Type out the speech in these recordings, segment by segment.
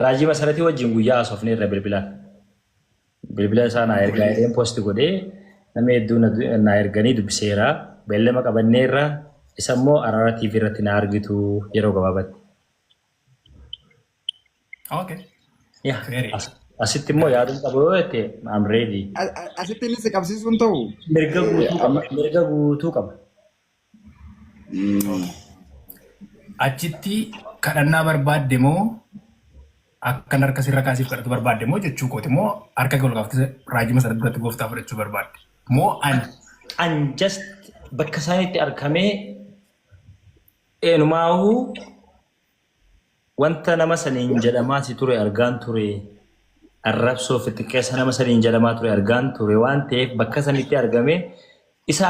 Raajii Masaratii wajjin guyyaa haasofne irra bilbilaan. Bilbila isaa naa ergaa jedheen post godhee namni hedduu naa erganii dubbiseera. Beellama qabanneerra, isa immoo Araara TV irratti na argitu yeroo gabaabatti. Okay. Yaa, Very. Asitti immoo yaaduun qabu yoo jette, I'm ready. Asitti inni si qabsiisuun ta'u. Mirga guutuu qaba. Mirga guutuu qaba. Achitti kadhannaa barbaadde moo, akkan harka sirra kaasiif kadhatu barbaadde moo jechuu kooti moo, harka kee ol kaaftee Raajii Masarat biratti gooftaa fudhachuu barbaadde moo ani? An just bakka isaanitti argamee eenumaahuu wanta nama saniin jedhamaa si ture argaan ture, arrabsoo fi xiqqeessa nama saniin jedhamaa ture argaan ture waan ta'eef, bakka sanitti argame isa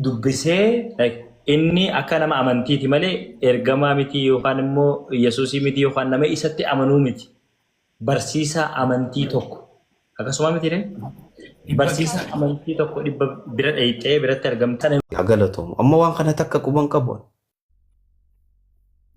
dubbisee, like, inni akka nama amantiiti malee ergamaa miti yookaan immoo Yesuusii miti yookaan nama isatti amanuu miti. Barsiisaa amantii tokko. Akkasuma miti ree? Barsiisaa amantii tokko dhibba bira dhayixee biratti argamtan. Haa galatoomu. Amma waan kana takka quban qabu.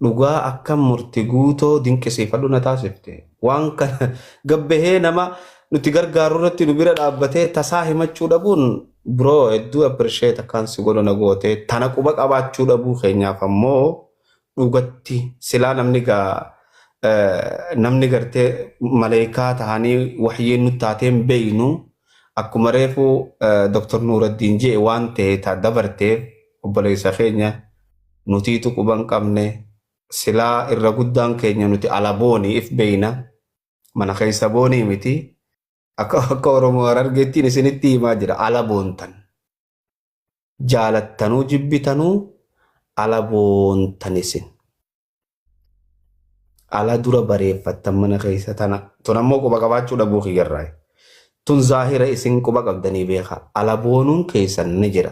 Dhugaa akka Murti Guutoo dinqisiifadhu na taasifte. Waan kana gabbahee nama nuti gargaaru irratti nu bira dhaabbatee tasaa himachuu dhabuun, bro, hedduu appreciate akkaan si godhu na goote. Tana quba qabaachuu dhabuu keenyaaf ammoo dhugatti silaa namni gaa namni gartee maleekaa tahanii waxyiin nu taateen beeynu, akkuma reefu Dr. Nuuraddiin jee waan ta'e ta dabarteef obboleessa keenya nutiitu quban qabne. Silaa irra guddaan keenya nuti ala booni if beeyna, mana keessa boonii miti. Akka Oromoo Harargeettiin isinitti himaa jira, ala boontan, jaalattanuu jibbitanuu ala boontan. Isin ala dura bareeffattan mana keessa tana. Tun ammoo quba qabaachuu dhabuu kiyyarraa. Tun zaahira isin quba qabdanii beeka. Ala boonuun keessan ni jira.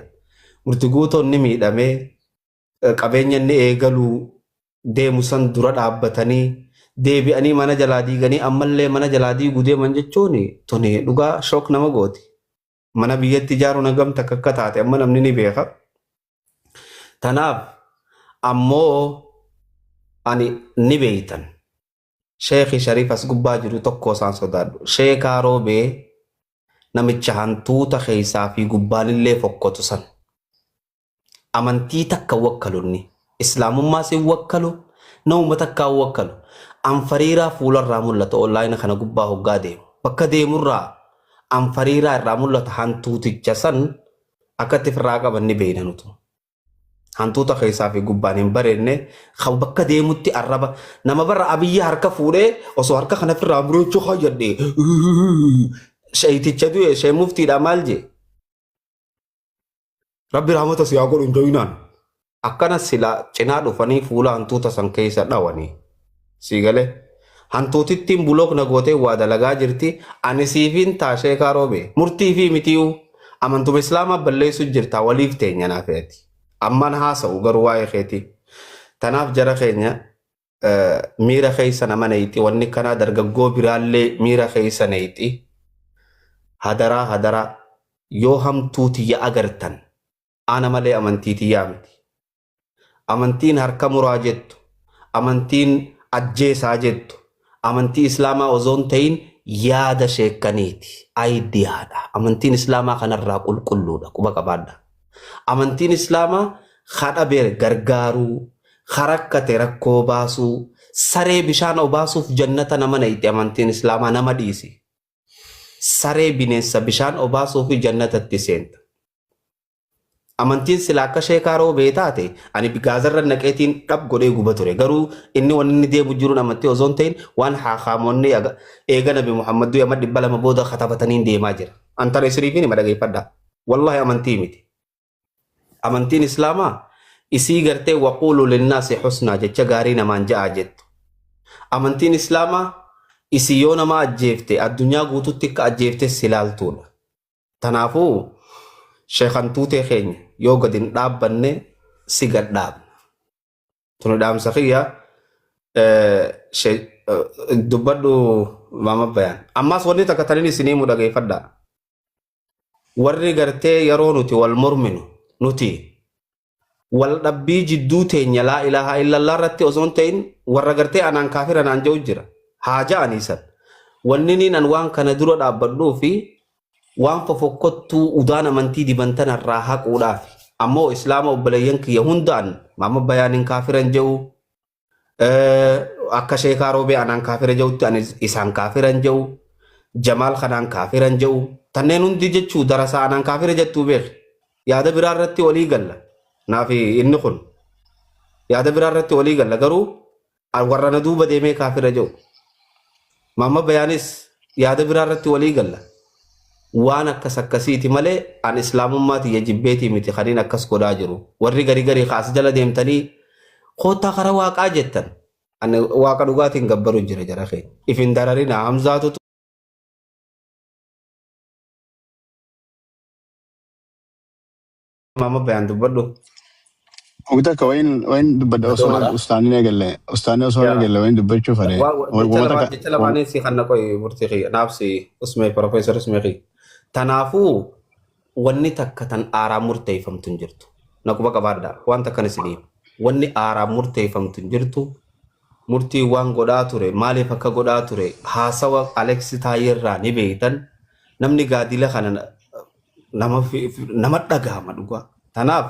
Murti Guutoon ni miidhamee, qabeenya inni eegaluu deemu san dura dhaabbatanii deebi'anii mana jalaa diiganii ammallee mana jalaa diiguu deeman jechuun tuni dhugaa shock nama gooti. Mana biyyatti ijaaruun hagam takka akka taate amma namni ni beeka. Tanaaf ammoo ani ni beeytan. Sheekhi Shariif as gubbaa jiru tokko isaan sodaadhu. Sheekaa Roobee, namicha hantuuta keessaa fi gubbaanillee fokkotu san. Amantii takka wakkalunni. Islaamummaa sin wakkalu, namuma takkaa wakkalu. Anfariiraa fuularraa mul'ata online kana gubbaa hoggaa deemu. Bakka deemurraa anfariiraa irraa mul'ata. Hantuuticha san akkatti ofirraa qaban ni beeyna nutu. Hantuuta keessaa fi gubbaan hin bareedne kan bakka deemutti arraba nama barra Abiyyi harka fuudhee osoo harka kana ofirraa mureechuu hayyadhe sheeyticha du'e shee muftiidha maal jee, Rabbi rahmata si haa godhu hin joyinaan. Akkana sila cinaa dhufanii fuula hantuuta san keessa dhawanii. Sii galee. Hantuutittiin block na gootee waa dalagaa jirti. Ani siifiin taa, Sheekaa Roobee. Murtii fi mitiyuu. Amantuma Islaamaa balleessu jirta, waliif teenya naa feeti. Ammaan haasa'u garuu waa'ee keetii. Tanaaf jara keenya, miira keessa nama neeyxi wanni kanaa, dargaggoo biraallee miira keessa neeyxi. Hadaraa, hadaraa, yoo hamtuu tiyya agartan ana malee amantii tiyyaa miti. Amantiin harka muraa jettu, amantiin ajjeesaa jettu, amantii Islaamaa osoo hin ta'in yaada sheekkaniiti. Ideadha. Amantiin Islaamaa kanarraa qulqulluudha. Quba qabaadha. Amantiin Islaamaa kadhabe gargaaruu, karakkate rakkoo baasuu, saree bishaan obaasuuf jannata nama naqxi amantiin Islaamaa, nama dhiisi. Saree bineensa bishaan obaasuu fi jannatatti seenta. Amantiin sila akka Sheekaa Roobee taate ani gaazarra naqeetiin dhab godhee guba ture. Garuu inni wanni inni deemu jiruun amantii osoo hin ta'in waan haakaamonni eega Nabi Muhammad du'e amma 200 booda katabataniin deemaa jira. Antara isiniifin hima, dhageeffadhaa. Wallahi amantii miti. Amantiin Islaamaa isii gartee waquulu linnaasi husnaa, jecha gaarii namaan ja'aa jettu. Amantiin Islaamaa isii yoo nama ajjeefte addunyaa guututti akka ajjeeftes ilaaltuudha. Tanaafuu sheekantuutee keenya yoo gad hin dhaabbanne si gad dhaabna. Tuni dhaamsa kiyya, dubbadhu maama bayaan. Ammaas wanni takka tanin isinii himu dhageeffadhaa. Warri gartee yeroo nuti wal morminu, nuti wal dhabbii jidduu teenya laa ilaaha illallah irratti osoo hin ta'in, warra gartee anaan kaafira naan jedhu jira. Haa ja'anii san. Wanni niin an waan kana dura dhaabbadhuu fi waan fofokkottuu udaan amantii diban tanarraa haquudhaaf. Ammoo islaama obboleeyyan kiyya hundaan maama bayaaniin kaafiran je'u, akka sheekaa roobee anaan kaafira je'utti ani isaan kaafiran je'u, jamaal kanaan kaafiran je'u, tanneen hundi jechuu darasaa anaan kaafira jettuu beeki. Yaada biraa irratti walii galla. Naafi inni kun yaada biraa irratti walii galla, garuu warra na duuba deemee kaafira je'u. Maama bayaanis yaada biraa irratti walii galla. Waan akkas akkasiiti malee an islaamummaa tiyya jibbeetii miti kaniin akkas godhaa jiru. Warri garii garii kaas jala deemtanii koottaa karaa waaqaa jettan. Ani waaqa dhugaatiin gabbaru jira jara keenya. If hin dararina Hamzaatu maama bayaan dubbadhu. Wagta akka wayin dubbadha osoo ustaanni eegalle, ustaanni osoo eegalle wayin dubbachuu fedhe. Jecha lamaanii si kan naqoy murtii kiyya naafsi usmee profeesar usmee kiyya. Tanaafuu wanni takka tan aaraa murteeffamtu hin jirtu. Naquba qabaadhaa waan takkan isinii. Wanni aaraa murteeffamtu hin jirtu. Murtii waan godhaa ture maaliif akka godhaa ture haasawa Aleksi Taayeerraa ni beektan. Namni gaadila kana nama dhagahama dhugaa. Tanaaf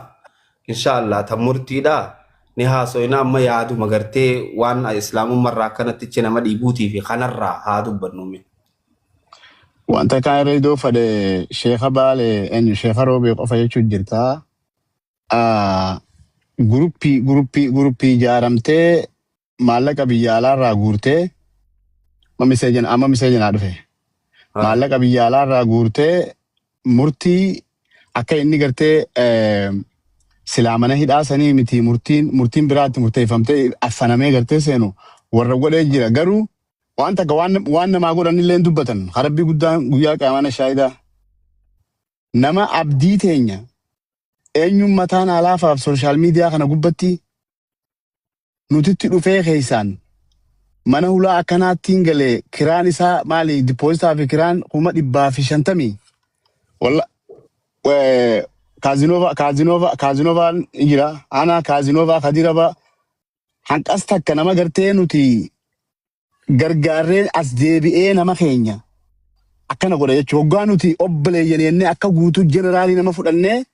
inshaallah tan murtiidhaa ni haasoyna, amma yaaduma gartee waan islaamummaarraa akkanatti nama dhiibuutii fi kanarraa haa dubbannu. Wanta kaan irra iddoo fedhe sheeka Baalee eenyu sheeka Roobee qofa jechuun jirta. Guruppii ijaaramtee maallaqa biyya alaarraa guurtee amma miseejanaa dhufe. Maallaqa biyya alaarraa guurtee murtii akka inni gartee silaa mana hidhaa sanii miti, murtiin biraatti murteeffamtee affanamee gartee seenu warra godhee jira. Garuu waan takka waan namaa godhan illee dubbatan harabbii guddaan guyyaa qaamana shaayidaa. Nama abdii teenya eenyuun mataan alaafaaf social media kana gubbatti nutitti dhufee keessaan mana hulaa akkanaattiin galee kiraan isaa maali, depositaa fi kiraan 150,000. Walla Kaazinova Kaazinova Kaazinovaan jira, ana Kaazinovaa Kadiraba hanqas takka nama gartee nuti gargaarree as deebi'ee nama keenya akkana godha jechuudha. Hoggaa nuti obboleeyyan jennee akka guutuu jeneraalii nama fudhannee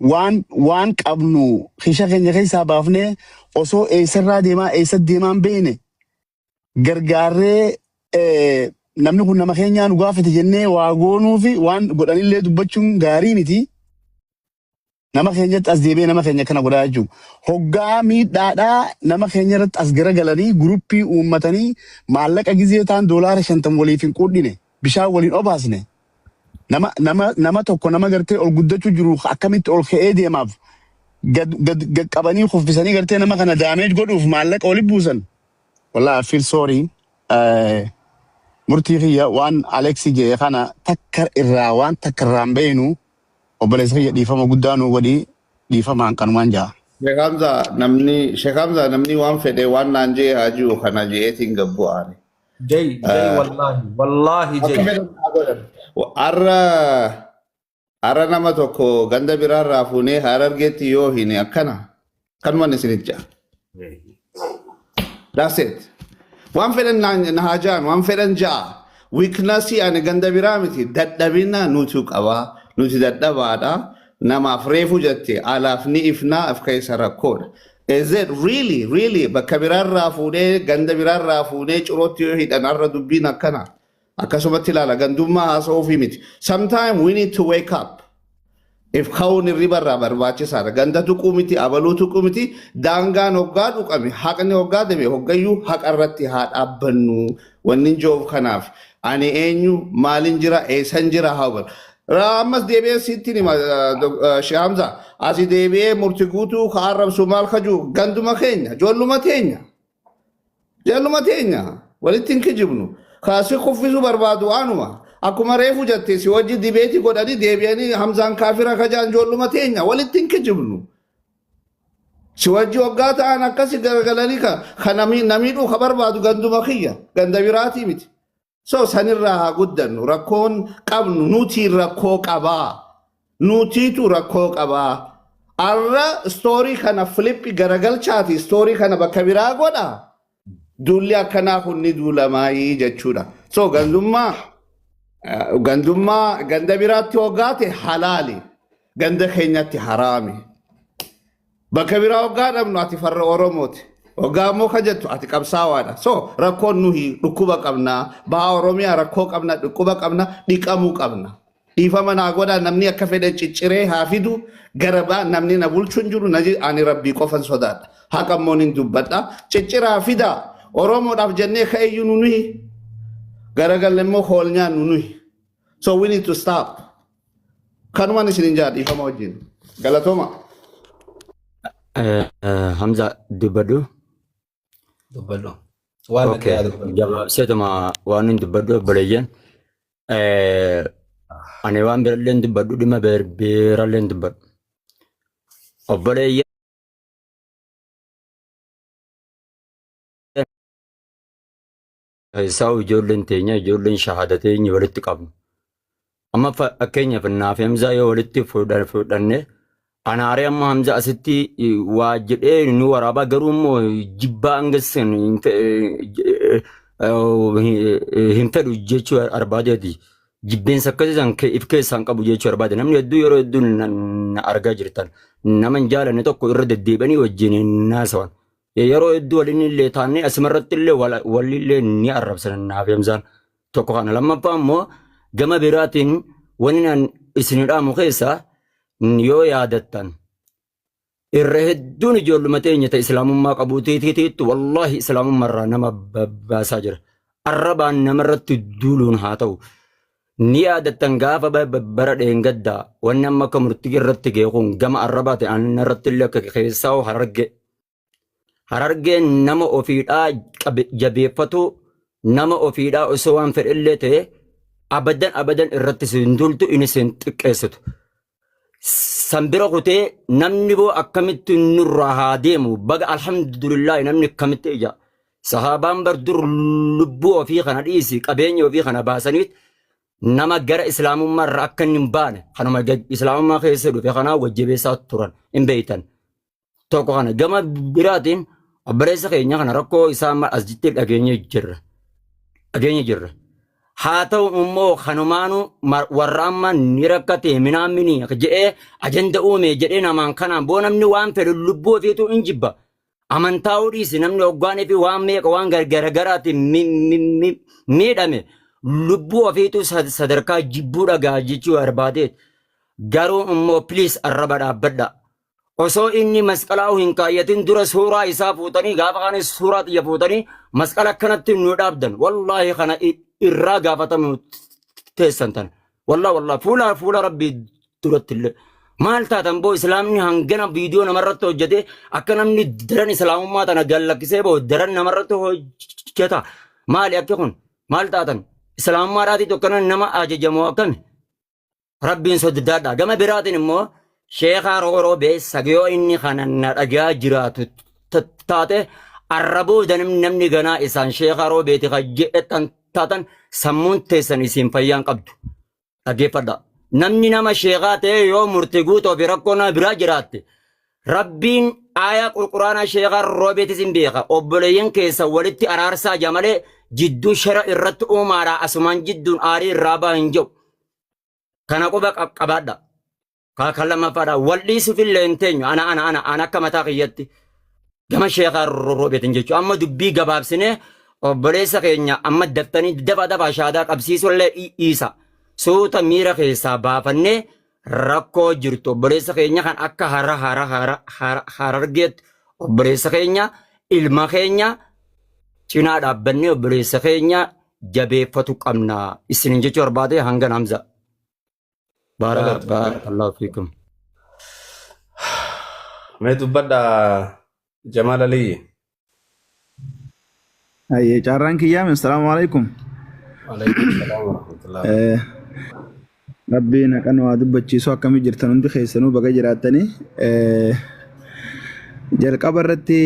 waan qabnu kisha keenya keessaa baafnee osoo eessarraa deemaa eessa deemaa hin beekne gargaarree, namni kun nama keenyaa nu gaafate jennee waa goonuu fi waan godhanillee dubbachuun gaarii miti. Nama keenyatti as deebi'ee nama keenya kana godhaa jechuudha. Hoggaa miidhaadhaa nama keenya irratti as garagalanii guruppii uummatanii maallaqa gizee ta'an $50 waliif hin quudhine, bishaan waliin obaasne, nama tokko nama gartee ol guddachuu jiru akkamitti ol ka'ee deemaaf gad gad gad qabanii kuffisanii gartee nama kana damage godhuuf maallaqa oli buusan. Wallahi I feel sorry. Murtii kiyya waan Alexi jee kana takka irraa waan takka irraa hin beeynu. Obboleessa kiyya, dhiifama guddaa nuu godhi, dhiifamaan kanumaan jaa. Sheekh Hamza, namni Sheekh Hamza, namni waan fedhe waan naan jee haa jiru, kana jeetiin gabbu aani. Jay, Jay, wallahi, wallahi, Akka Jay. fedhan haa godhan. Har'a nama tokko ganda biraarraa fuunee Harargeetti yoo hine akkana kanumaan isinit ja'a. That's it. Waan fedhan na haa ja'an, waan fedhan ja'a. Weaknessii ani ganda biraa miti, dadhabina nutu qaba. Nuti dadhabaadha. Namaaf reefu jette alaaf ni ifnaa, af keessa rakkoodha. Is it really, really bakka biraarraa fuudhee ganda biraarraa fuudhee cirootti yoo hidhan har'a dubbiin akkana? Akkasumatti ilaala, gandummaa haasa'uufii miti. Sometime we need to wake up. If ka'uun hirriba irraa barbaachisaadha. Ganda tuquu miti, abaluu tuquu miti, daangaan hoggaa tuqame, haqni hoggaa deme, hoggayyuu haqa irratti haa dhaabbannu. Wanni hin kanaaf ani eenyu, maalin jira, eessan jira haa hubannu. Ammas deebi'ee sitti hima, Sheekh Hamza. Asi deebi'ee murti guutuu ka arrabsu maal kaju ganduma keenya, ijoolluma teenya. Ijoolluma teenya walitti hin kijibnu. Kaasi kuffisuu barbaadu anuma. Akkuma reefu jette si wajji debate godhanii deebi'anii Hamzaan kaafira kajaan ijoolluma teenya, walitti hin kijibnu. Si wajji waggaa ta'an akkasi garagalanii ka namiidhuu ka barbaadu ganduma kiyya, ganda biraatii miti. So sanirraa haa guddannu, rakkoon qabnu nuti rakkoo qabaa. Nutiitu rakkoo qabaa. Arra story kana flip garagalchaati story kana bakka biraa godha. Duulli akkanaa kun ni duulamaayii jechuudha. So gandummaa gandummaa ganda biraatti hoggaate halaali. Ganda keenyatti haraami. Bakka biraa hoggaa dhabnu ati farra Oromooti. Hoggaa immoo ka jettu ati qabsaawaadha. So rakkoon nuyi dhukkuba qabna. Baha Oromiyaa rakkoo qabna, dhukkuba qabna, dhiqamuu qabna. Dhiifama naa godhaa namni akka fedhe cicciree haa fidu gara baa namni na bulchu hin jiru ani rabbii qofan sodaadha. Haqa immoo nin dubbadha. Cicciraa fidaa Oromoodhaaf jennee ka'eyyuu nu nuyi. Garagalle immoo hoolnyaa nu nuyi. So we need to stop. Kanumaan isin hin jaa dhiifama wajjin. Galatooma. Hamza dubbadhu. Dubbadhu. Waan Okay. nagaya dubbadhu. Gabaabseetuma waan hin dubbadhu obboleeyyan. Ani waan birallee hin dubbadhu dhimma birallee hin dubbadhu. Obboleeyyan keessaa ijoolleen teenya ijoolleen shahaada teenya walitti qabnu. Amma fakkeenyaaf naaf Hamzaa yoo walitti fudhanne anaaree amma Hamza asitti waa jedhee nu waraabaa garuu immoo jibbaa hanga san hin fedhu jechuu barbaadeeti. Jibbeensa akkasii san if keessaa hin qabu jechuu barbaade. Namni hedduu yeroo hedduu na argaa jirtan. Nama hin jaalanne tokko irra deddeebi'anii wajjin hin haasawan. Yeroo hedduu waliin illee taanee asumarratti illee walillee ni arrabsan naaf Hamzaan. Tokko kana lammaffaa immoo gama biraatiin wanni an isin dhaamu keessaa yoo yaadattan irra hedduun ijoolluma teenya ta islaamummaa qabuutiitiitti wallaahi islaamummaa irraa nama baasaa jira. Arrabaan namarratti duuluun haa ta'u. Ni yaadattan gaafa bara dheengaddaa wanni amma akka murtii irratti ga'e kun gama arrabaa ta'e anna irratti illee akka keessaa hararge. Harargeen nama ofiidhaa jabeeffatu nama ofiidhaa osoo waan fedhellee ta'e abadan abadan irratti sin duultu inni sin xiqqeessitu. San bira kutee namni boo akkamitti nurraa haa deemu baga alhamdulillah namni akkamitti ija. Sahaabaan bar dur lubbuu ofii kana dhiisi qabeenya ofii kana baasaniit nama gara islaamummaa irraa akka inni hin baane kanuma islaamummaa keessa dhufe kanaa wajjabeessaa turan hin beektan. Tokko kana gama biraatiin obboleessa keenya kana rakkoo isaa amma as jitti dhageenye jirra. Dhageenye jirra. Haa ta'u immoo kanumaanuu warra amma ni rakkate minaamini jedhee ajanda uume jedhee namaan kanaan boo namni waan fedhu lubbuu ofiitu hin jibba. Amantaa dhiisi namni hoggaanii fi waan meeqa waan gargaraatiin miidhame lubbuu ofiitu sadarkaa jibbuu dhagaa jechuu barbaade. Garuu immoo please arraba dhaabbadha. Osoo inni masqalaa hin kaayyatin dura suuraa isaa fuutanii gaafa kana suuraa xiyya fuutanii masqala akkanatti nu dhaabdan. Wallaahi kana irraa gaafatamu teessan tan. Wallah wallah fuula fuula rabbii duratti illee. Maal taatan boo islaamni hangana viidiyoo namarratti hojjete akka namni daran islaamummaa tana gallakkisee boo daran namarratti hojjeta. Maali akki kun? Maal taatan? Islaamummaadhaatii tokko nama ajajamoo akkami? Rabbiin sodaadha. Gama biraatiin immoo sheekaa rooroo sagiyoo inni kana na dhagaa jiraatu taate arraboo namni ganaa isaan sheekaa roobeeti kan jedhetan taatan sammuun teessan isin fayyaan qabdu. Dhaggeeffadha. Namni nama sheekaa ta'e yoo murtii guutuu fi rakkoo nama biraa jiraatte Rabbiin aayaa qurquraanaa sheekaa roobeetis hin beeka. Obboleeyyan keessa walitti araarsaa jira malee jidduu shara irratti uumaadha asumaan jidduun aarii irraa baha hin jiru. Kana quba qabaadha. Kan lammaffaadha. Wal dhiisuuf illee hin teenyu. Ana ana ana ana akka mataa kiyyatti. Gama sheekaa roobeetiin jechuudha. Amma dubbii gabaabsinee obboleessa keenya amma daftanii dafa dafa shaadaa qabsiisuu illee dhiisa. Suuta miira keessaa baafannee rakkoo jirtu obboleessa keenya kan akka hara hara hara hara harargeetti obboleessa keenya ilma keenya cinaa dhaabbannee obboleessa keenya jabeeffatu qabna. Isinin jechuu barbaade hangan Hamza. Baarakallahu fiikum. Mee dubbadha Jamaal Aliyyi. Ayyee carraan kiyyaame assalaamu alaikum. Alaikum salaam wa rahmatullah. Rabbiin haqa nu haa dubbachiisu akkamii jirtan hundi keessanuu baga jiraattanii. Jalqaba irratti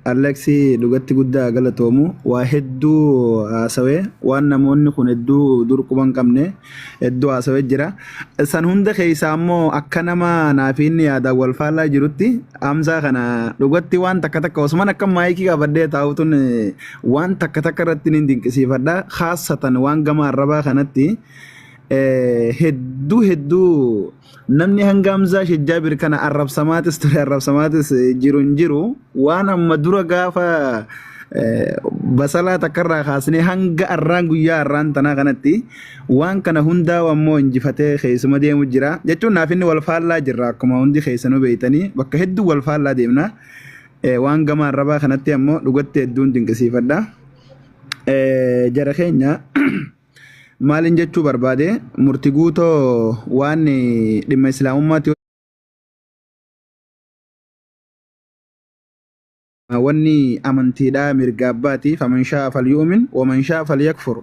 Aleksi dhugatti guddaa galatoomu. Waa hedduu haasawee, waan namoonni kun hedduu dur quba hin qabne hedduu haasawee jira. San hunda keessaa ammoo akka nama naafi inni yaadaan wal faallaa jirutti, Hamzaa kana dhugatti waan takka takka osuman akka maayikii qabadhee taa'utun waan takka takka irratti ni dinqisiifadha. Khaasatan waan gama arrabaa kanatti hedduu hedduu namni hanga Hamzaa Sheekh Jaabir kana arrabsamaatis ture, arrabsamaatis jiru hin jiru. Waan amma dura gaafa basalaa takkarraa kaasnee hanga arraan guyyaa arraan tanaa kanatti waan kana hundaa ammoo injifatee keessuma deemu jira jechuun, naaf inni wal faallaa jirra. Akkuma hundi keessanuu beeytanii, bakka hedduu wal faallaa deemna. Waan gama arrabaa kanatti ammoo dhugatti hedduun dinqisiifadha. Jara keenya, maalin jechuu barbaade, murti guutoo waan dhimma islaamummaatti wanni amantiidha mirga abbaati. فمن شاء فليؤمن ومن شاء فليكفر.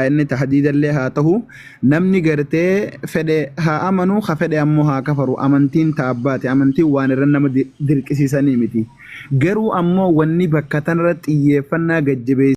Inni tahdiidallee haa ta'u, namni gartee fedhe haa amanu, ka fedhe ammoo haa kafaru. Amantiin ta abbaati. Amantiin waan irra nama dirqisiisanii miti. Garuu ammoo wanni bakka tanarra xiyyeeffannaa gajjabeessuu